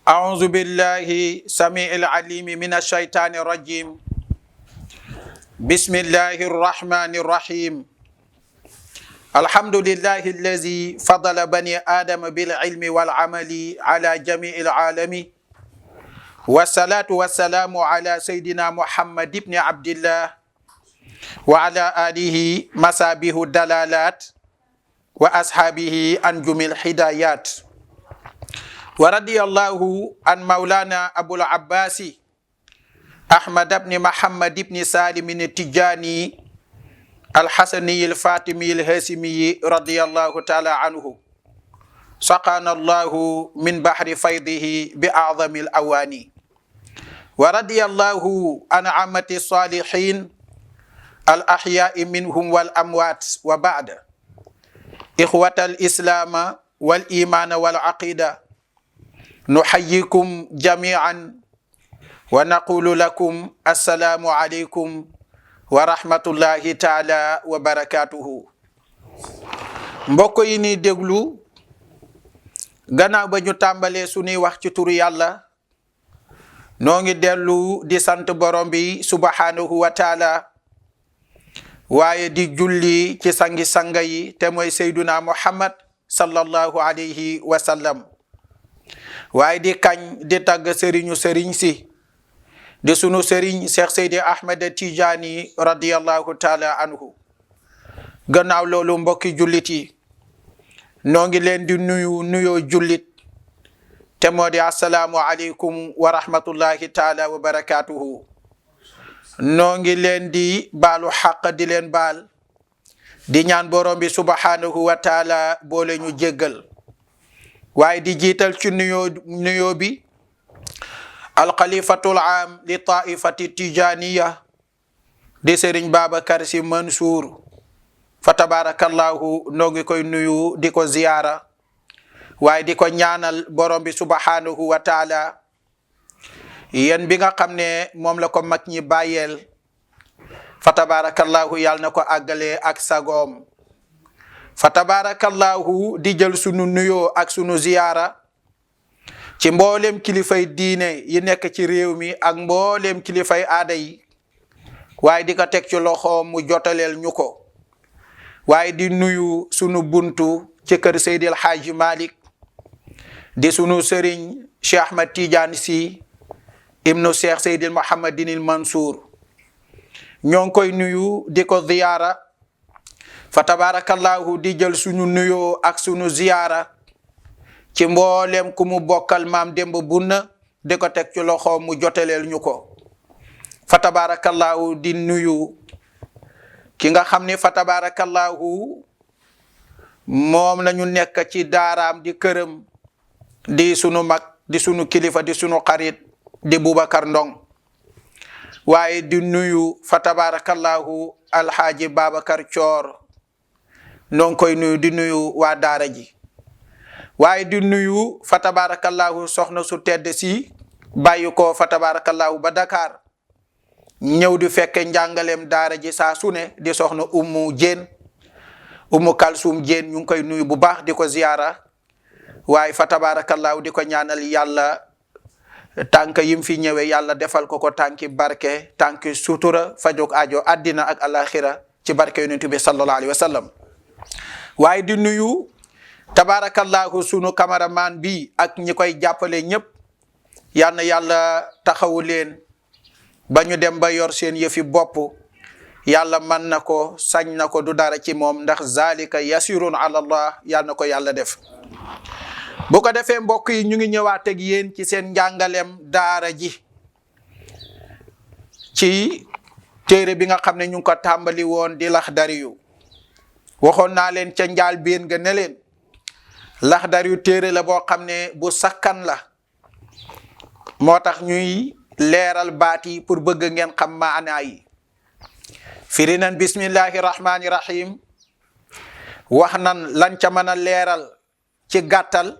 أعوذ بالله سميع العليم من الشيطان الرجيم بسم الله الرحمن الرحيم الحمد لله الذي فضل بني آدم بالعلم والعمل على جميع العالمين والصلاة والسلام على سيدنا محمد بن عبد الله وعلى آله مصابيح الدلالات وأصحابه أنجم الهدايات ورضي الله عن مولانا أبو العباس أحمد بن محمد بن سالم التجاني الحسني الفاطمي الهاشمي رضي الله تعالى عنه سقانا الله من بحر فيضه بأعظم الأواني ورضي الله عن عامة الصالحين الأحياء منهم والأموات وبعد إخوة الإسلام والإيمان والعقيدة نحييكم جميعا ونقول لكم السلام عليكم ورحمة الله تعالى وبركاته mbokk yi ni déglu gannaaw ba ñu tàmbalee suñuy wax ci turu yàlla noo ngi dellu di sant borom bi subhanahu wa taala waaye di julli ci sangi-sanga yi te mooy Seyduna Muhammad sallallahu alayhi wa sallam waaye di kañ di tagg sëriñu sëriñ si di sunu sëriñ Cheikh Seydi Ahmed Tidiane radiyallahu taala anhu gannaaw loolu mbokki jullit yi noo ngi leen di nuyoo jullit te moo di assalaamu aleykum wa rahmatullahi taala wa barakatuhu noo ngi leen di baalu xaq di leen baal di ñaan borom bi subhanahu wa taala boole ñu jéggal waaye di jiital ci nuyoo bi alxalifatul aam li taifati tijaniya di Sëriñ Babacar Si Mansour fa tabarakallahu noo ngi koy nuyu di ko ziyaara waaye di ko ñaanal borom bi subhanahu wa taala yéen bi nga xam ne moom la ko mag ñi bàyyeel fa tabarakallahu yàlla na ko àggale ak sagoom fa tabarakallahu di jël sunu nuyoo ak sunu ziyaara ci mboolem kilifay diine yi nekk ci réew mi ak mboolem kilifay aada yi waaye di ko teg ci loxoom mu jotaleel ñu ko waaye di nuyu sunu buntu ci kër Seydi El Hadji Malick di sunu sëriñ Cheikh Ahmed Tidiane Sy ibnu Cheikh Seydi Mouhamadinil Mansour ñoo ngi koy nuyu di ko ziyaara fa tabarakallahu di jël sunu nuyoo ak sunu ziyaara ci mboolem ku mu bokkal maam Demba Bunna di ko teg ci loxo mu jotaleel ñu ko fa tabarakallahu di nuyu ki nga xam ne fa tabarakallahu moom lañu nekk ci daaraam di këram di sunu mag di sunu kilifa di sunu xarit di Boubacar Ndong waaye di nuyu fa tabarakallahu alxaaji Babacar Coor noo ngi koy nuyu di nuyu waa daara ji waaye di nuyu fa tabarakallahu soxna su tedd si bàyyi ko fa tabarakallahu ba Dakar ñëw di fekke njàngaleem daara ji saa su ne di soxna Ummu Kalsum Jéen ñu ngi koy nuyu bu baax di ko ziyaara waaye fa tabarakallahu di ko ñaanal yàlla tànk yim fi ñëwee yàlla defal ko tànki barke tànki sutura fajog ajo addina ak alaxira ci barke yonent bi sallallahu alayhi wa sallam waaye di nuyu tabarakallahu sunu cameraman bi ak ñi koy jàppale ñëpp yal na yàlla taxawu leen ba ñu dem ba yor seen yëfi bopp yàlla man na ko sañ na ko du dara ci moom ndax zalika yasirun ala allah yal na ko yàlla def bu ko defee mbokk yi ñu ngi ñëwaat ak yéen ci seen njàngalem daara ji ci téere bi nga xam ne ñu ngi ko tàmbali woon di Laxdariyu waxoon naa leen ca njaal biin nga ne leen Laxdariyu téere la boo xam ne bu sakkan la moo tax ñuy leeral baat yi pour bëgg ngeen xam maanaa yi firi nan bismillahi rahmani rahim wax nan lan ca mën a leeral ci gàttal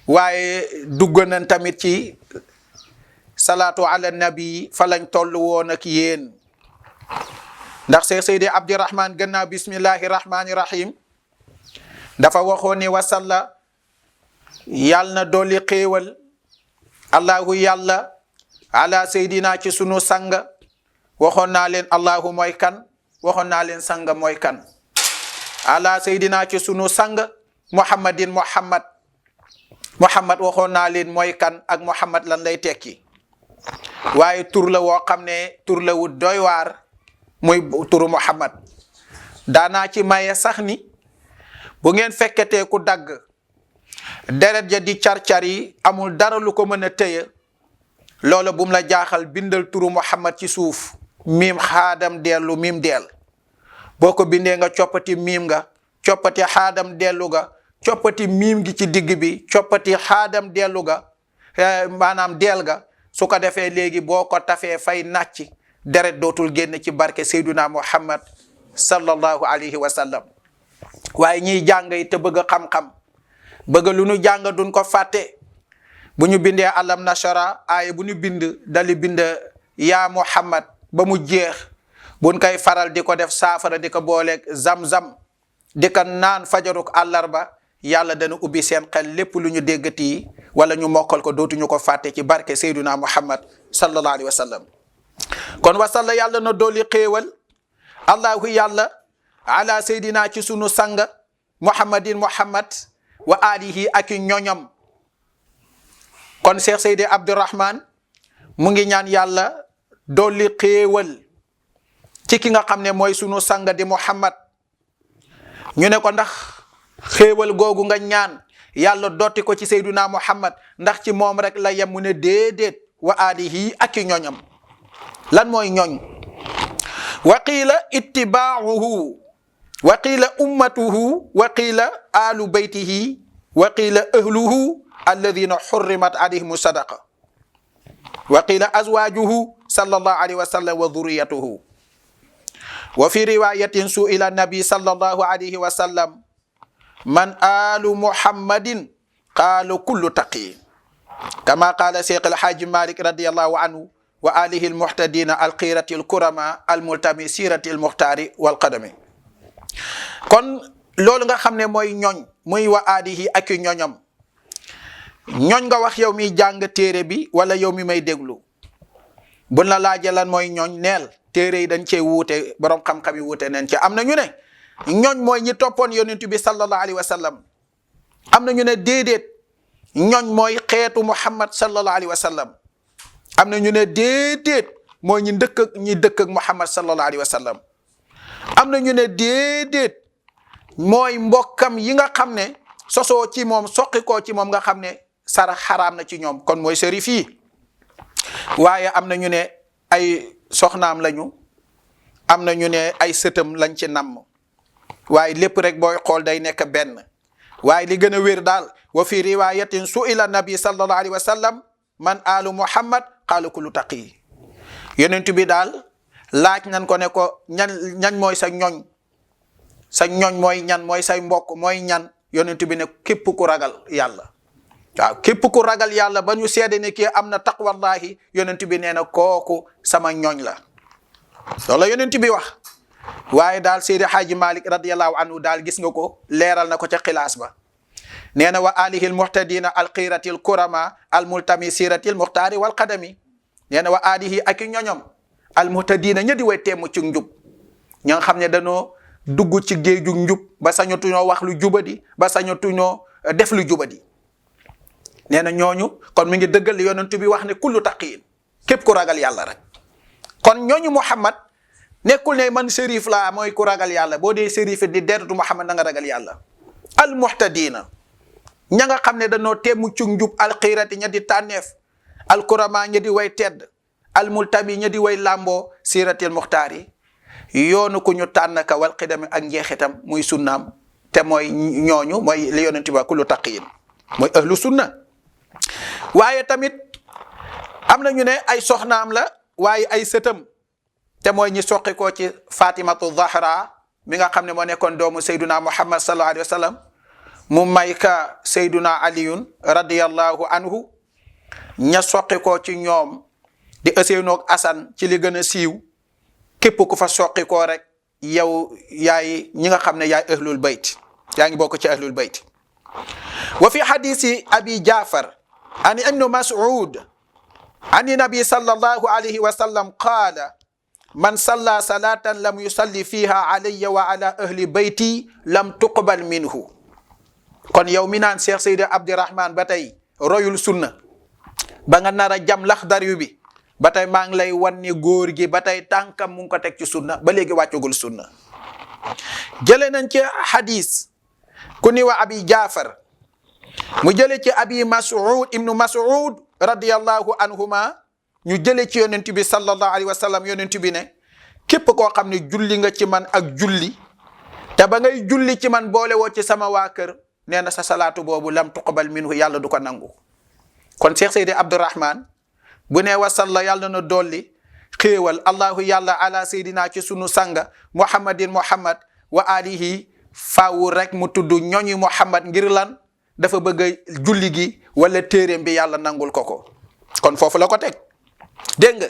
waaye dugg nañ tamit ci salaatu ala nabi fa lañ toll woon ak yéen ndax Seex Seydi Abdirahman gannaaw bismillahi rahmani rahim dafa waxoon ni wasalla yal na dolli xéewal allahu yàlla ala seydina ci sunu sang waxoon naa leen allahu mooy kan waxoon naa leen sang mooy kan ala seydina ci sunu sang muhammadin muhammad waxoon naa leen mooy kan ak muhammad lan lay tekki waaye tur la woo xam ne tur la wu doy waar muy turu muhammad daanaa ci maye sax ni bu ngeen fekketee ku dagg deret ja di car-car yi amul dara lu ko mën a téye loola bum la jaaxal bindal turu muhammad ci suuf miim xaadam dellu miim deel boo ko bindee nga coppati miim nga coppati xaadam dellu ga coppati miim gi ci digg bi coppati xaadam dellu ga maanaam deel ga su ko defee léegi boo ko tafee fay nàcc deret dootul génn ci barke Seyduna Muhammad sallallahu alayhi wa sallam waaye ñiy jàng yi te bëgg xam-xam bëgg lu ñu jàng duñ ko fàtte bu ñu bindee alam nashara aaya bu ñu bind dali bind yaa Muhammad ba mu jeex buñ koy faral di ko def saafara di ko booleeg zam-zam di ko naan fajaruk àllarba yàlla dana ubbi seen xel lépp lu ñu déggati wala ñu mokkal ko dootuñu ko fàtte ci barke Seyduna Muhammad sallallahu alayhi wa sallam kon wasalla yàlla na dooli xéewal allahu yàlla ala seydina ci sunu sang muhammadin muhammad wa alihi ak ñoñam kon Cheikh Seydi Abdourahman mu ngi ñaan yàlla dooli xéewal ci ki nga xam ne mooy sunu sang di muhammad ñu ne ko ndax xéewal googu nga ñaan yàlla dotti ko ci seyduna muhammad ndax ci moom rek la yem mu ne déedéet wa alihi ak ñoñam lan mooy ñoñ wa qiila ittibaahuhu wa qiila ummatuhu wa qiila alu baytihi wa qiila ahluhu alladina xurrimat alayhim sadaqa wa qiila azwajuhu sallallahu alayhi wa sallam wa dhurriyatuhu wa fi riwayatin su'ila nabi sallallahu alayhi wa sallam man alu muhammadin qaalu kullu taqi kama qala Cheikh El Hadji Malick radiyallahu anhu wa alihi almuhtadina alqirati alkurama almultamisirati almuhtari walqadami kon loolu nga xam ne mooy ñooñ muy wa alihi ak ñoñam ñooñ nga wax yow mi jàng téere bi wala yow mi may déglu buñ la laajee lan mooy ñooñ neel téere yi dañ cee wuute borom xam-xam yi wuute neen ci am na ñu ne ñooñ mooy ñi toppoon yonent bi sallallahu alayhi wa sallam am na ñu ne déedéet ñooñ mooy xeetu muhammad sallallahu alayhi wa sallam am na ñu ne déedéet mooy ñi dëkk ak muhammad sallallahu alayhi wa sallam am na ñu ne déedéet mooy mbokkam yi nga xam ne sosoo ci moom soqi koo ci moom nga xam ne sarax xaraam na ci ñoom kon mooy sërif yi waaye am na ñu ne ay soxnaam lañu am na ñu ne ay sëtam lañ ci namm waaye lépp rek booy xool day nekk benn waaye li gën a wér daal wa fi riwayatin su'ila nabi sallallahu alayhi wa sallam man alu muhammad qaala kullu taqi yonent bi daal laaj nan ko ne ko ñan mooy sa ñoñ mooy ñan mooy say mbokk mooy ñan yonent bi ne képp ku ragal yàlla waaw képp ku ragal yàlla ba ñu seede ne kii am na taqwallahi yonent bi nee na kooku sama ñoñ la loolu la yonent bi wax waaye daal Seydi Hadji Malick radiyallahu anhu daal gis nga ko leeral na ko ca xilaas ba nee na wa alihi almuhtadina alqirati alkurama almultamisirati almuxtaari walqadami nee na wa alihi ak ñoñom almuhtadina ña di way teemu ci njub ña nga xam ne dañoo dugg ci géeju njub ba sañatuñoo wax lu jubadi ba sañatuñoo def lu jubadi nee na ñooñu kon mi ngi dëggal yonent bi wax ne kullu taqiin képp ku ragal yàlla rek kon ñooñu Muhammad nekkul ne man sérif laa mooy ku ragal yàlla boo dee sérif di deretu Muhammad na nga ragal yàlla almuhtadina ña nga xam ne dañoo teemu ci njub alxiirati ña di tànneef alkurama ña di way tedd almultami ña di way làmboo siratil muxtaari yoonu ku ñu tànn ka wal xidami ak njeexitam muy sunnaam te mooy ñooñu mooy li yonent bi kullu taqiin mooy ahlu sunna waaye tamit am na ñu ne ay soxnaam la waaye ay sëtam te mooy ñi soqi ko ci Fatimatu Zahra mi nga xam ne moo nekkoon doomu Seyduna Muhammad sallallahu alayhi wa sallam mu may ka Seyduna Aliyun radiyallahu anhu ña soqi ko ci ñoom di Useynu ak Asan ci li gën a siiw képp ku fa soqi koo rek yow yaay ñi nga xam ne yaay ahlul bayt yaa ngi bokk ci ahlul bayt wa fi hadisi abi Jafar an ibn Mas'ud an nabi sallallahu alayhi wa sallam qala man salla salatan lam yusalli fiha alayya wa ala ahli bayti lam tuqbal minhu. kon yow mi naan Cheikh Seydi Abdourahmane ba tey royul sunna ba nga nar a jam Laxdari bi ba tey maa ngi lay wan ni góor gi ba tey tànkam mu ngi ko teg ci sunna ba léegi wàccugul sunna. jële nañ ci hadis ku ni wa abi Jafar mu jële ci abi Mas'ud ibnu Mas'ud radiyallahu anhuma ñu jële ci yonent bi sallallahu alayhi wa sallam yonent bi ne képp koo xam ne julli nga ci man ak julli te ba ngay julli ci man boole woo ci sama waa kër nee na sa salaatu boobu lam tuqbal minhu yàlla du ko nangu. kon Cheikh Seydi Abdourahmane bu ne wasalla yàlla na dolli xéewal allahu yàlla ala seydina ci sunu sanga muhammadin muhammad wa alihi faawu rek mu tudd ñoñi muhammad ngir lan dafa bëgg a julli gi wala téeréem bi yàlla nangul ko kon foofu la ko teg dégg nga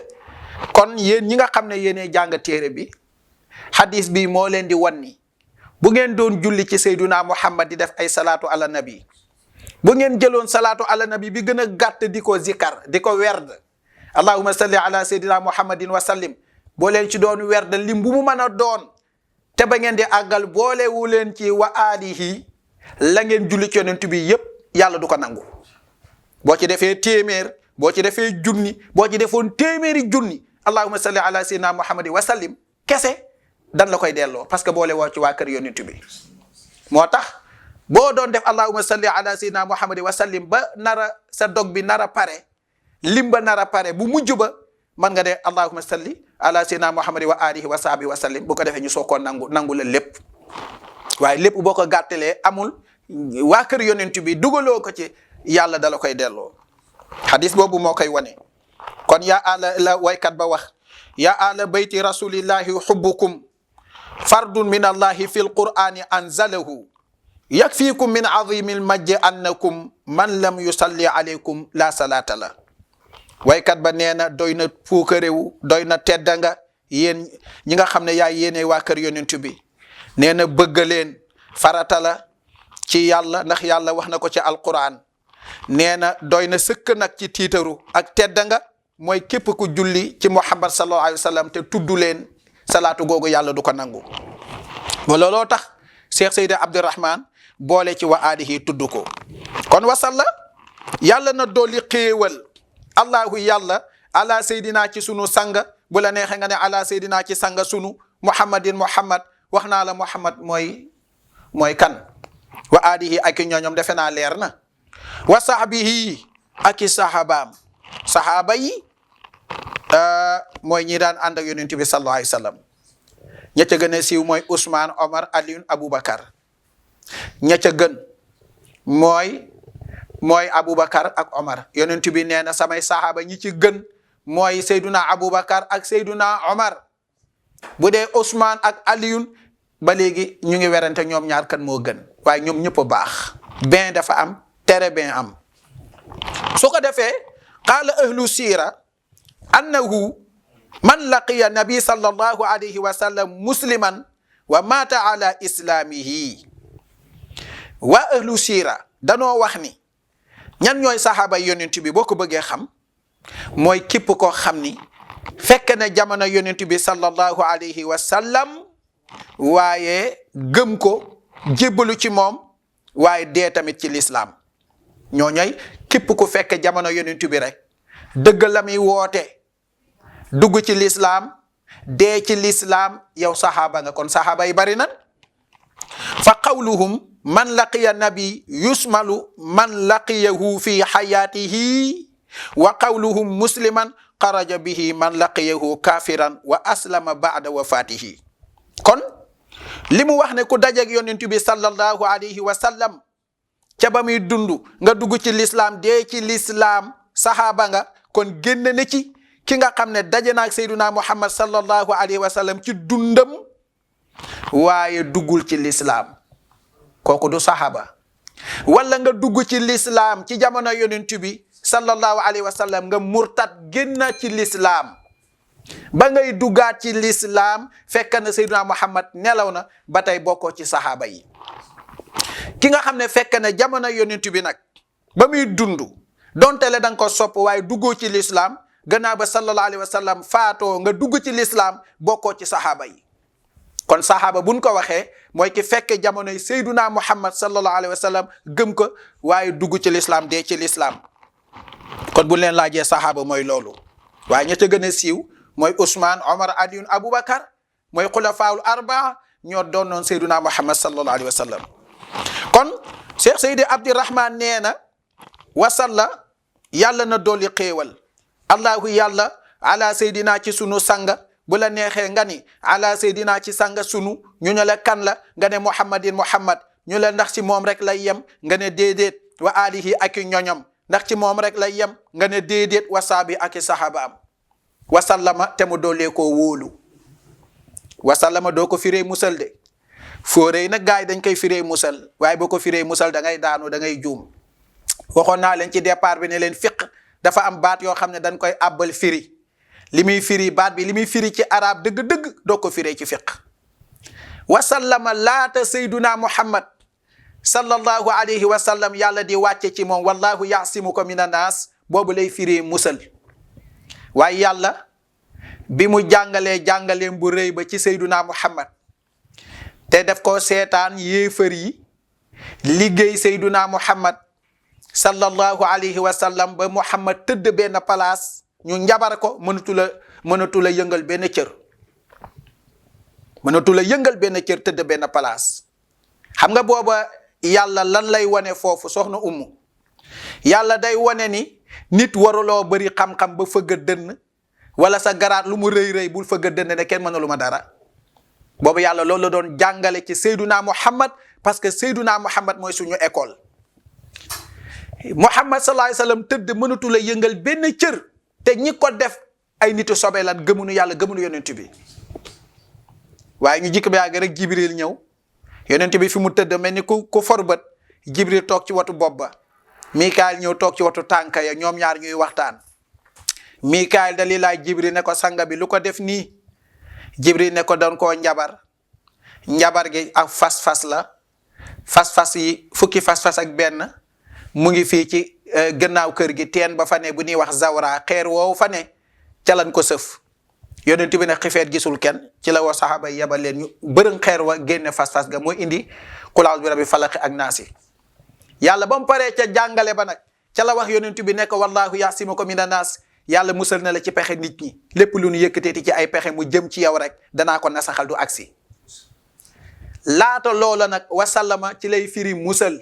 kon yéen ñi nga xam ne yéenee jàng téere bi hadis bi moo leen di wan ni bu ngeen doon julli ci seyduna muhammad di def ay salaatu ala nabi bu ngeen jëloon salaatu ala nabi bi gën a gàtt di ko zikar di ko werd allahumma salli ala seydina muhammadin wa sallim boo leen ci doon werd lim bu mu mën a doon te ba ngeen di àggal boolewu leen ci wa alihi la ngeen julli ci yonent bi yépp yàlla du ko nangu. boo ci defee téeméer boo ci defee junni boo ci defoon téeméeri junni allahumma salli ala seydina muhammadin wa sallim kese dan la koy delloo parce que boole woo ci waa kër yonent bi. moo tax boo doon def allahumma salli ala seydina muhammadin wa sallim ba nara sa dog bi nara pare lim ba nara pare bu mujj ba man nga de allahumma salli ala seydina muhammadin wa alihi wa sahbihi wa sallim bu ko defee ñu soo koo nangu la lépp. waaye lépp boo ko gàttalee amul waa kër yonent bi dugaloo ko ci yàlla dala koy delloo. hadis boobu moo koy wane. kon yaa ala la waykat ba wax yaa ala bayti rasulillahi hubbukum fardun min allahi fi lqur'ani anzalahu yakfikum min azimi lmajdi annakum man lam yusalli alaykum la salata la. waykat ba nee na doy na puukarewu doy na teddanga yéen ñi nga xam ne yaa yéene waa kër yonent bi nee na bëgg leen farata la ci yàlla ndax yàlla wax na ko ci alquran. nee na doy na sëkk nag ci tiitaru ak teddanga mooy képp ku julli ci muhammad sallallahu alayhi wa sallam te tudd leen salaatu googu yàlla du ko nangu. ba looloo tax Cheikh Seydi Abdourahmane boole ci wa alihi tudd ko. kon wasalla yàlla na dolli xéewal allahu yàlla ala seydina ci sunu sanga bu la neexee nga ne ala seydina ci sanga sunu muhammadin muhammad wax naa la muhammad mooy kan wa alihi ak ñooñom defe naa leer na wa sahbihi ak i sahabaam sahaba yi mooy ñi daan ànd ak yonent bi sallallahu alayhi wa sallam ña ca gën a siiw mooy Ousmane Omar Alioune Aboubacar ña ca gën mooy Aboubacar ak Omar yonent bi nee na samay sahaba ñi ci gën mooy Seyduna Aboubacar ak Seyduna Omar. bu dee Ousmane ak Alioune ba léegi ñu ngi werante ñoom ñaar kan moo gën waaye ñoom ñëpp a baax. bien dafa am tere bien am su ko defee qaala ahlu siira annahu man laqiya nabi sallallahu alayhi wa sallam musliman wa mata ala islamihi. waa ahlu siira danoo wax ni ñan ñooy saxaaba yonent bi boo ko bëggee xam mooy képp koo xam ni fekk na jamono yonent bi sallallahu alayhi wa sallam waaye gëm ko jébbalu ci moom waaye dee tamit ci lislaam ñooñoy képp ku fekk jamono yonent bi rek dëgg la muy woote dugg ci lislaam dee ci lislaam yow saxaaba nga kon saxaaba yi bari nan fa qawluhum man laqiya nabi yusmalu man laqiyahu fi hayatihi wa qawluhum musliman xaraja bihi man laqiyahu kafiran wa aslama ba'da wafatihi. kon li mu wax ne ku dajeeg yonent bi sallallahu alayhi wa sallam ca ba muy dund nga dugg ci lislaam dee ci lislaam saxaaba nga kon génn na ci ki nga xam ne daje naag Seydina Muhammad sallallahu alayhi wa sallam ci dundam waaye duggul ci lislaam kooku du saxaaba. wala nga dugg ci lislaam ci jamono yonent bi sallallahu alayhi wa sallam nga murtad génn ci lislaam ba ngay duggaat ci lislaam fekk na Seydina Muhammad nelaw na ba tey bokkoo ci saxaaba yi. ki nga xam ne fekk na jamono yonent bi nag ba muy dund donte le da nga ko sopp waaye duggoo ci lislaam gannaaw ba sallallahu alayhi wa sallam faatoo nga dugg ci lislaam bokkoo ci saxaaba yi. kon saxaaba buñ ko waxee mooy ki fekke jamonoy Seyduna Muhammad sallallahu alayhi wa sallam gëm ko waaye dugg ci lislaam dee ci lislaam kon bu leen laajee saxaaba mooy loolu. waaye ña ca gën a siiw mooy Ousmane Omar Aliyun Aboubacar mooy xulafaawul arbaa ñoo doonoon Seyduna Muhammad sallallahu alayhi wa sallam. kon Cheikh Seydi Abdirahman nee na wasalla yàlla na dolli xéewal allahu yàlla ala Seydina ci sunu sanga bu la neexee nga ni ala Seydina ci sanga sunu ñu ne la kan la nga ne Muhammadin Muhammad ñu la ndax ci moom rek lay yem nga ne déedéet wa alihi ak i ñoñom ndax ci moom rek lay yem nga ne déedéet wa saabi ak i sahabaam wasallama te mu doolee koo wóolu wasallama doo ko firee musal de fóoree nag gars yi dañ koy firee musal waaye boo ko firee musal da ngay daanu da ngay juum waxoon naa leen ci départ bi ne leen fiq dafa am baat yoo xam ne dañ koy àbbal firi li muy firi baat bi li muy firi ci arab dëgg-dëgg doo ko firee ci fiq wasallama laata sayduna muhammad sallallahu alayhi wa sallam yàlla di wàcce ci moom wallahu yaasimuka min annaas boobu lay firee musal waaye yàlla bi mu jàngaleem bu rëy ba ci sayduna muhammad te def ko seetaan yéefar yi liggéey sayduna muhammad sallallahu alayhi wa sallam ba muhammad tëdd benn place ñu njabar ko mënatu la yëngal benn cër tëdd benn place xam nga booba yàlla lan lay wane foofu soxna ummu yàlla day wane ni nit waruloo bëri xam-xam ba fëgg dënn wala sa garaat lu mu rëy bul fëgg dënn ne kenn mënalu ma dara boobu yàlla loolu la doon jàngale ci Seyduna Muhammad parce que Seyduna Muhammad mooy suñu école Muhammad sallallahu alayhi wa sallam tëdd mënatu la yëngal benn cër te ñi ko def ay nitu sobe lan gëmunu yàlla gëmunu yonent bi waaye ñu jikk ba yàgg rek Jibril ñëw yonent bi fi mu tëdd mel ni ku forbët Jibril toog ci watu bopp ba Mikaayil ñëw toog ci watu tànka ya ñoom ñaar ñuy waxtaan Mikaayil da li laaj Jibril ne ko sanga bi lu ko def nii Jibril ne ko doon koo njabar gi ak fas-fas la fas-fas yi fukki fas-fas ak benn mu ngi fii ci gannaaw kër gi teen ba fa ne bu ñuy wax zawra xeer woowu fa ne ca lañ ko sëf yonent bi ne xifeet gisul kenn ci la woo saxaaba yi yebal leen ñu bërëng xeer wa génne fas-fas ga mooy indi kulaas bi rabbi falaqi ak naasi yàlla ba mu paree ca jàngale ba nag ca la wax yonent bi ne ko wallahu yaasimuka mina naas yàlla musal na la ci pexe nit ñi lépp lu ñu yëkkateeti ci ay pexe mu jëm ci yow rek danaa ko nasaxal du agsi laata loola nag wasallama ci lay firi musal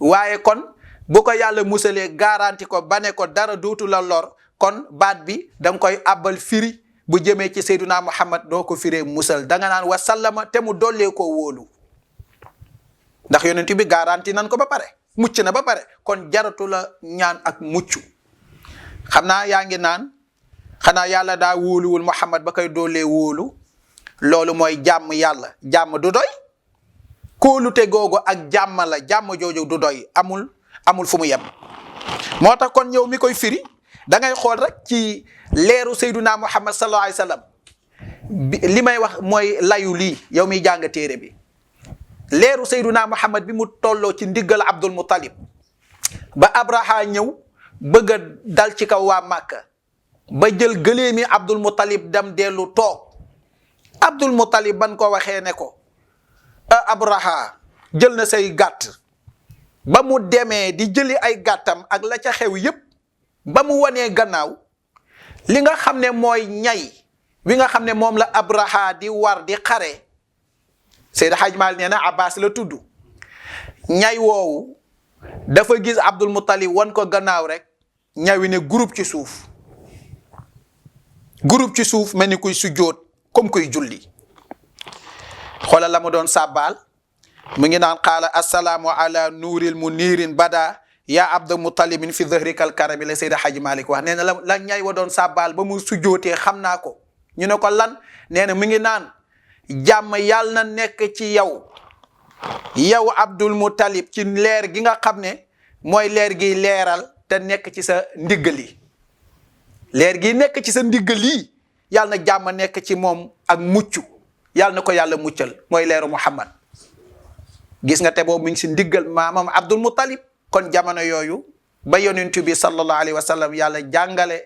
waaye kon bu ko yàlla musalee garanti ko ba ne ko dara dootu la lor kon baat bi danga koy àbbal firi bu jëmee ci Seyduna Muhammad doo ko firee musal danga naan wasallama te mu dollee koo wóolu ndax yonent bi garanti nan ko ba pare mucc na ba pare kon jaratu la ñaan ak mucc xam naa yaa ngi naan xanaa yàlla daa wóoluwul Muhammad ba koy doolee wóolu loolu mooy jàmm yàlla jàmm du doy kóolute googu ak jàmm la jàmm jooju du doy amul fu mu yem moo tax kon yow mi koy firi da ngay xool rek ci leeru Seyduna Muhammad sallallahu alayhi wa sallam li may wax mooy layu lii yow miy jàng téere bi leeru Seyduna Muhammad bi mu tolloo ci ndiggal Abdul Muttalib ba Abraha ñëw bëgg a dal ci kaw waa Màkka ba jël gëleemi Abdul Muttalib dem dellu toog Abdul Muttalib ban ko waxee ne ko Abraha jël na say gàtt ba mu demee di jëli ay gàttam ak la ca xew yépp ba mu wanee gannaaw li nga xam ne mooy ñay wi nga xam ne moom la Abraha di war di xare Seydi Hajj Maalik nee na Abbas la tudd ñay woowu dafa gis Abdul Muttalib wan ko gannaaw rek ñawi ne groupe ci suuf mel ni kuy sujjóot comme kuy julli xoolal la mu doon sàbbaal mu ngi naan qaala assalaamu ala nuuril muniirin bada yaa Abdul Muttalibin fi dhahrikal karami la Seydi Hajj Malik wax nee na la ñay wa doon sàbbaal ba mu sujjootee xam naa ko ñu ne ko lan nee na mu ngi naan jàmm yàlla na nekk ci yow Abdul Muttalib ci leer gi nga xam ne mooy leer gi leeral te nekk ci sa ndiggali leer gi nekk ci sa ndiggali yàlla na jàmm nekk ci moom ak mucc yàlla na ko yàlla muccal mooy leeru Muhammad gis nga te boobu mi ngi si ndiggal maamam Abdul Muttalib. kon jamono yooyu ba yonent bi sallallahu alayhi wa sallam yàlla jàngale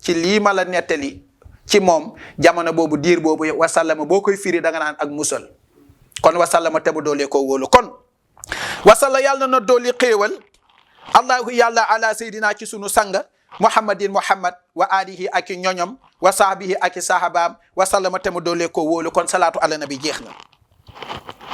ci lii ma la nettali ci moom jamono boobu diir boobu wasallama boo koy firi da nga naan ak musal kon wasallama te bu doolee koo wóolu kon wasalla yàlla na dooli xéewal allahu yàlla ala seydina ci sunu sanga muhammadin muhammad wa alihi ak i ñoñom wa sahbihi ak i sahabaam wasallama te mu doolee koo wóolu kon salaatu ala nabi jeex na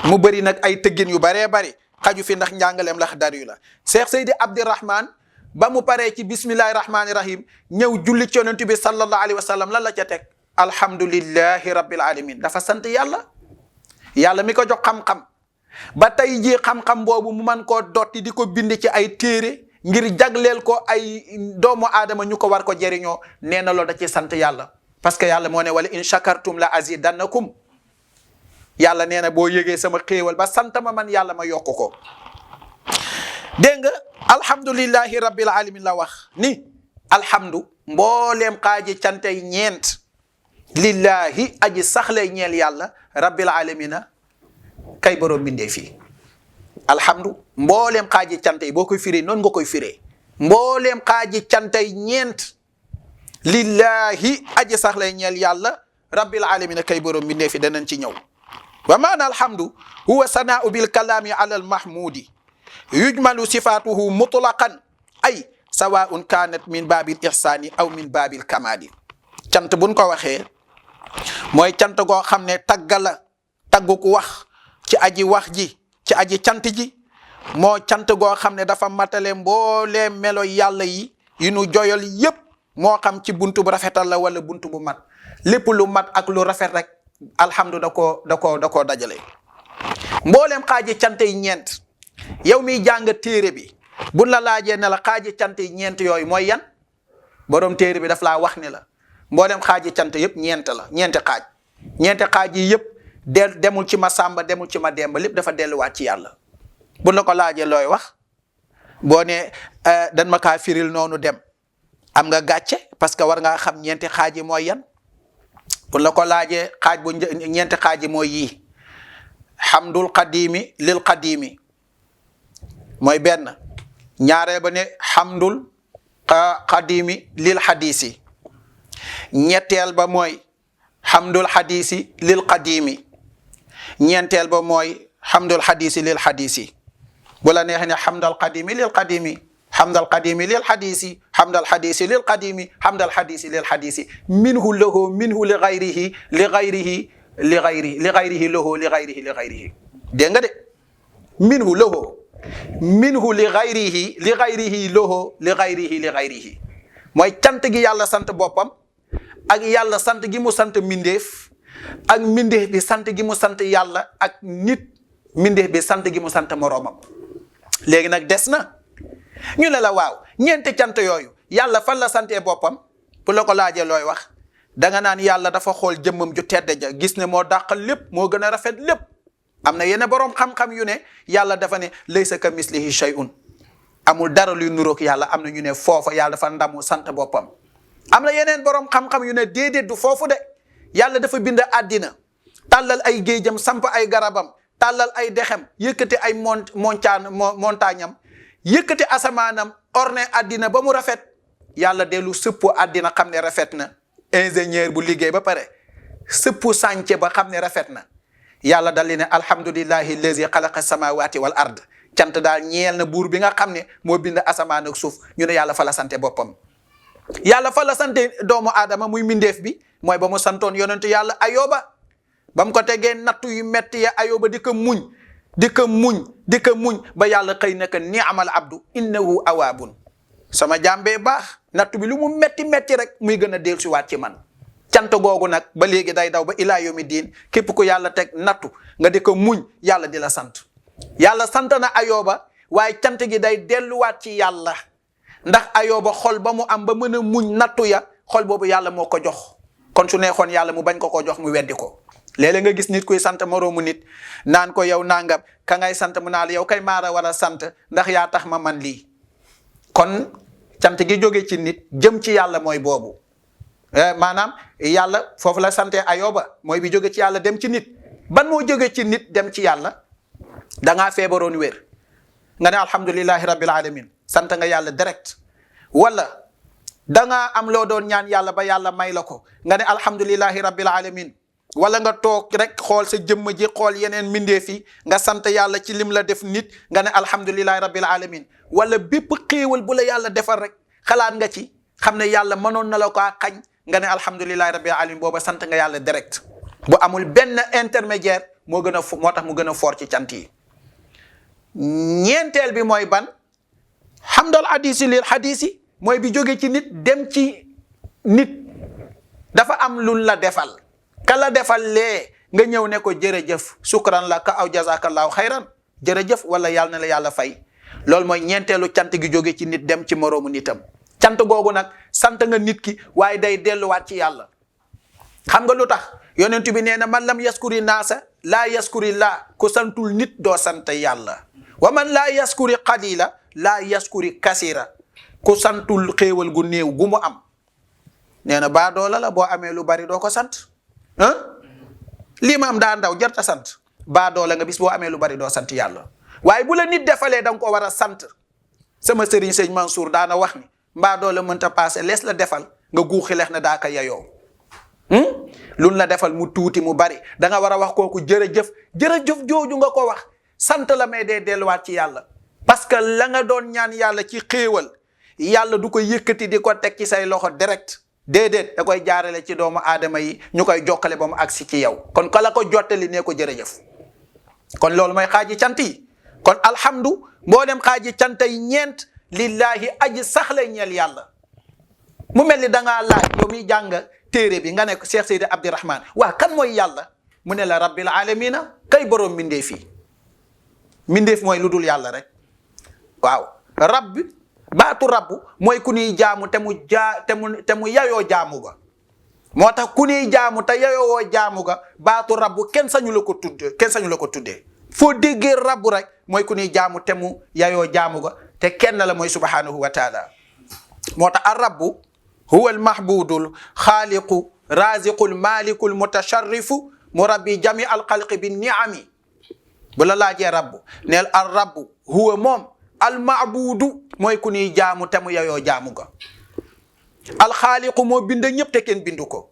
mu bëri nag ay tëggin yu baree bari xaju fi ndax njàngaleem lax dar yu la Cheikh Seydi Abdirahman ba mu paree ci bismillahi rahmani rahim ñëw julli ci yonent bi sallallahu alayhi wa sallam lan la ca teg alhamdulillahi rabbil alamin dafa sant yàlla yàlla mi ko jox xam-xam ba tey jii xam-xam boobu mu man koo dotti di ko bind ci ay téere ngir jagleel ko ay doomu aadama ñu ko war ko jëriñoo nee na loolu da ci sant yàlla parce que yàlla moo ne wala in shakartum la azidannakum yàlla nee na boo yëgee sama xéewal ba sant ma man yàlla ma yokk ko dégg nga alhamdulillahi rabbil alamin la wax ni alhamdu mbooleem xaaji cantey ñeent lillahi aji saxlay ñeel yàlla rabbil alamina kay borom bindee fii alhamdu mbooleem xaaji cantey boo koy firee noonu nga koy firee mbooleem xaaji cantey ñeent lillahi aji saxlay ñeel yàlla rabbil alamina kay borom bindee fi danañ ci ñëw wa maana alhamdu huwa sanaau bil kalaami ala al mahmudi yujmalu sifatuhu mutlaqan ay sawaun kanat min babil ihsani aw min babil kamali cant buñ ko waxee mooy cant goo xam ne taggala tagguk wax ci aji wax ji ci aji cant ji moo cant goo xam ne dafa matale mboolee melo yàlla yi yu nu joyal yépp moo xam ci buntu bu rafetal la wala buntu bu mat lépp lu mat ak lu rafet rek alhamdu da koo dajale mbooleem xaaji cant yi ñeent yow miy jàng téere bi buñ la laajee ne la xaaji cant yi ñeent yooyu mooy yan borom téere bi daf laa wax ne la mbooleem xaaji cant yëpp ñeent la ñeenti xaaj yi yëpp demul ci ma sàmba demul ci ma demba lépp dafa delluwaat ci yàlla buñ la ko laajee looy wax boo ne dan ma kaa firil noonu dem am nga gàcce parce que war ngaa xam ñeenti xaaj yi mooy yan buñ la ko laajee ñeenti xaaj yi mooy yii hamdul qadimi lil qadimi mooy benn ñaareel ba ne hamdul qadimi lil hadisi ñetteel ba mooy hamdul hadisi lil qadimi ñeenteel ba mooy hamdul hadisi lil hadisi bu la neexee ne hamdal qadimi lil qadimi hamdal qadimi lil hadisi hamdal hadisi lil qadimi hamdal hadisi lil hadisi minhu lahu minhu li ghayrihi li ghayrihi li ghayrihi li ghayrihi lahu li ghayrihi li ghayrihi dégg nga de minhu lahu minhu li ghayrihi li ghayrihi lahu li ghayrihi li ghayrihi mooy cant gi yàlla sant boppam ak yàlla sant gi mu sant mindeef ak mindeef bi sant gi mu sant yàlla ak nit mindeef bi sant gi mu sant moroomam léegi nag des na ñu ne la waaw ñeenti cant yooyu yàlla fan la santee boppam bu la ko laajee looy wax danga naan yàlla dafa xool jëmmam ju tedd ja gis ne moo dàqal lépp moo gën a rafet lépp am na yenn boroom xam-xam yu ne yàlla dafa ne laysa ka mislihi shay'un amul dara luy nuroog yàlla am na ñu ne foofa yàlla dafa ndamu sant boppam am na yeneen boroom xam-xam yu ne déedéet du foofu de yàlla dafa bind àddina tàllal ay géejam samp ay garabam tàllal ay dexem yëkkati ay montagne am yëkkati asamaanam orné àddina ba mu rafet yàlla dellu sëppu àddina xam ne rafet na ingénieur bu liggéey ba pare sëppu sànce ba xam ne rafet na yàlla dal li ne alhamdulillahi allazi xalaqa samawati wal ard cant daal ñeel na buur bi nga xam ne moo bind asamaan ak suuf ñu ne yàlla fa la sante boppam yàlla fa la sante doomu aadama muy mindeef bi mooy ba mu santoon yonentu yàlla ayoba ba mu ko tegee nattu yu metti ya ayoba di ko muñ ba yàlla xëy na ka ni'mal abdu innahu awaabun sama jàmbee baax nattu bi lu mu metti rek muy gën a dellusiwaat ci man cant googu nag ba léegi day daw ba ilaa yawmi diin képp ku yàlla teg nattu nga di ko muñ yàlla di la sant yàlla sant na ayoba waaye cant gi day delluwaat ci yàlla ndax ayoba xol ba mu am ba mën a muñ nattu ya xol boobu yàlla moo ko jox kon su neexoon yàlla mu bañ ko jox mu weddi ko léeg-léeg nga gis nit kuy sant moroomu nit naan ko yow nangam ka ngay sant mu naa la yow kay maara war a sant ndax yaa tax ma man lii kon cant gi jóge ci nit jëm ci yàlla mooy boobu maanaam yàlla foofu la sante ayoba mooy bi jóge ci yàlla dem ci nit ban moo jóge ci nit dem ci yàlla da ngaa feebaroon wér nga ne alhamdulillahi rabbil alamin sant nga yàlla direct. wala da ngaa am loo doon ñaan yàlla ba yàlla may la ko nga ne alhamdulillahi rabbil alamin. wala nga toog rek xool sa jëmm ji xool yeneen mbindeef yi nga sant yàlla ci lim la def nit nga ne alhamdulillahi rabbil alamin. wala bépp xéewal bu la yàlla defal rek xalaat nga ci xam ne yàlla mënoon na la ko xañ nga ne alhamdulillahi rabbil alamin booba sant nga yàlla direct. bu amul benn intermédiaire moo tax mu gën a fort ci cant yi. ñeenteel bi mooy ban hamdal hadisi lil hadisi mooy bi jóge ci nit dem ci nit. dafa am luñ la defal ka la defal lee nga ñëw ne ko jërëjëf sukran la ka aw jazakallahu xayran jërëjëf wala yàlla na la yàlla fay. loolu mooy ñeenteelu cant gi jóge ci nit dem ci moroomu nitam. cant googu nag sant nga nit ki waaye day delluwaat ci yàlla. xam nga lu tax yonent bi nee na man lam yaskuri naasa laa yaskuri laa ku santul nit doo sant yàlla. wa man laa yaskuri qalila laa yaskuri kasira ku santul xéewal gu néew gu mu am nee na baa doola la boo amee lu bari doo ko sant lii ma am daa ndaw jarta sant baa doola nga bis boo amee lu bari doo sant yàlla. waaye bu la nit defalee da nga ko war a sant. sama sëriñ sëñ Mansour daana wax ni mbaa doola mënta paase lees la defal nga guuxi lex na daa ka yayoo. luñ la defal mu tuuti mu bari da nga war a wax kooku jërëjëf jooju nga ko wax sant la may dee delluwaat ci yàlla. parce que la nga doon ñaan yàlla ci xéewal yàlla du ko yëkkati di ko teg ci say loxo direct déedéet da koy jaarale ci doomu aadama yi ñu koy jokkale ba mu agsi ci yow kon ka la ko jottali ne ko jërëjëf. kon loolu mooy xaaji cant yi. kon alhamdu mboolem xaaji cant yi ñeent lillahi aji saxla ñeel yàlla. mu mel ni da ngaa laaj yow miy jàng téere bi nga ne ko Cheikh Seydi Abdirahman waa kan mooy yàlla mu ne la rabbil alamina kay boroom mindeef yi. mindeef mooy lu dul yàlla rek waaw rabbi baatu rabbu mooy ku ñuy jaamu te mu yayoo jaamu ga. moo tax ku ñuy jaamu te yayoo jaamu ga baatu rabbu kenn sañu la ko tuddee foo déggee rabbu rek mooy ku ñuy jaamu te mu yayoo jaamu ga te kenn la mooy subhanahu wa taala. moo tax ar rabbu huwa al mahbudul xaaliqu raziqul malikul mutasharrifu murabbi jami al xalqi bi niami. bu la laajee rabbu neel ar rabbu huwa moom al maabudu mooy ku ñuy jaamu te mu yayoo jaamu ga. al xaaliqu moo bind ñëpp te kenn bindu ko.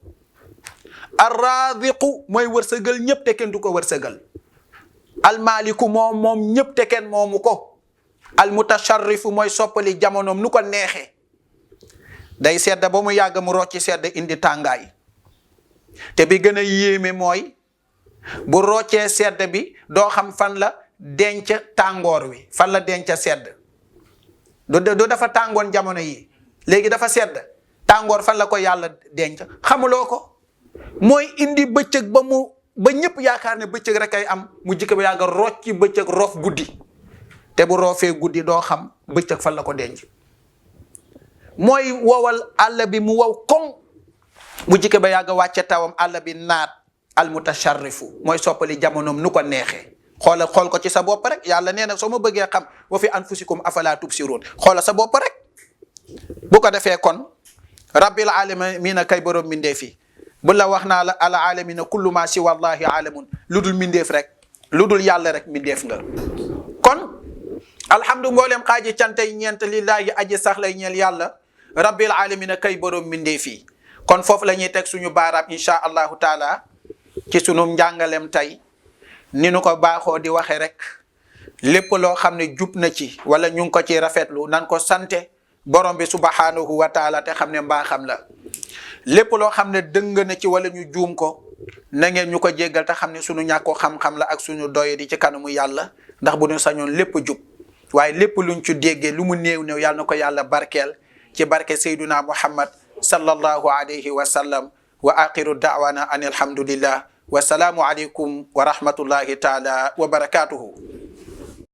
ar raziqu mooy wërsëgal ñëpp te kenn du ko wërsëgal. al maliku moom ñëpp te kenn moomu ko. al mutasharrifu mooy soppali jamonoom nu ko neexee. day sedd ba mu yàgg mu rocci sedd indi tàngaay. te bi gën a yéeme mooy bu roccee sedd bi doo xam fan la denc tàngoor wi fan la denc sedd. du dafa tàngoon jamono yi léegi dafa sedd tàngoor fan la ko yàlla denc xamuloo ko. mooy indi bëccëg ba ñëpp yaakaar ne bëccëg rek ay am mu jikko ba yàgg rocci bëccëg roof guddi te bu roofee guddi doo xam bëccëg fan la ko denc. mooy wowal àll bi mu wow koŋ bu jikko ba yàgg wàcce tawam àll bi naat. al mutasharrifu mooy soppali jamonoom nu ko neexee. xool ko ci sa bopp rek yàlla nee na soo ma bëggee xam wa fi anfusikum afala tubsirun xoola sa bopp rek. bu ko defee kon rabbil alamina kay borom mindeef yi bu la wax naa la al alamina kullu ma si wallahi alamun lu dul mindeef rek lu dul yàlla rek mindeef nga. kon alhamdu mboolem xaaji cantay ñeent lillahi aji sax lay ñeel yàlla rabbil alamina kay borom mindeef yi. kon foofu la ñuy teg suñu baaraam insha allahu taala ci sunu njàngalem tey ni nu ko baaxoo di waxe rek lépp loo xam ne jub na ci wala ñu ngi ko ci rafetlu nan ko sante borom bi subhanahu wa taala te xam ne mbaaxam la. lépp loo xam ne dëng na ci wala ñu juum ko na ngeen ñu ko jéggal te xam ne sunu ñàkko xam-xam la ak suñu doye di ci kanamu yàlla ndax bu ñu sañoon lépp jub waaye lépp luñ ci déggee lu mu néew néew yàlla na ko yàlla barkeel ci barke Seyduna Muhammad sallallahu alayhi wa sallam wa axiru da'wana an alhamdulillah wa salaamu alaykum wa rahmatullahi taala wa barakatuhu.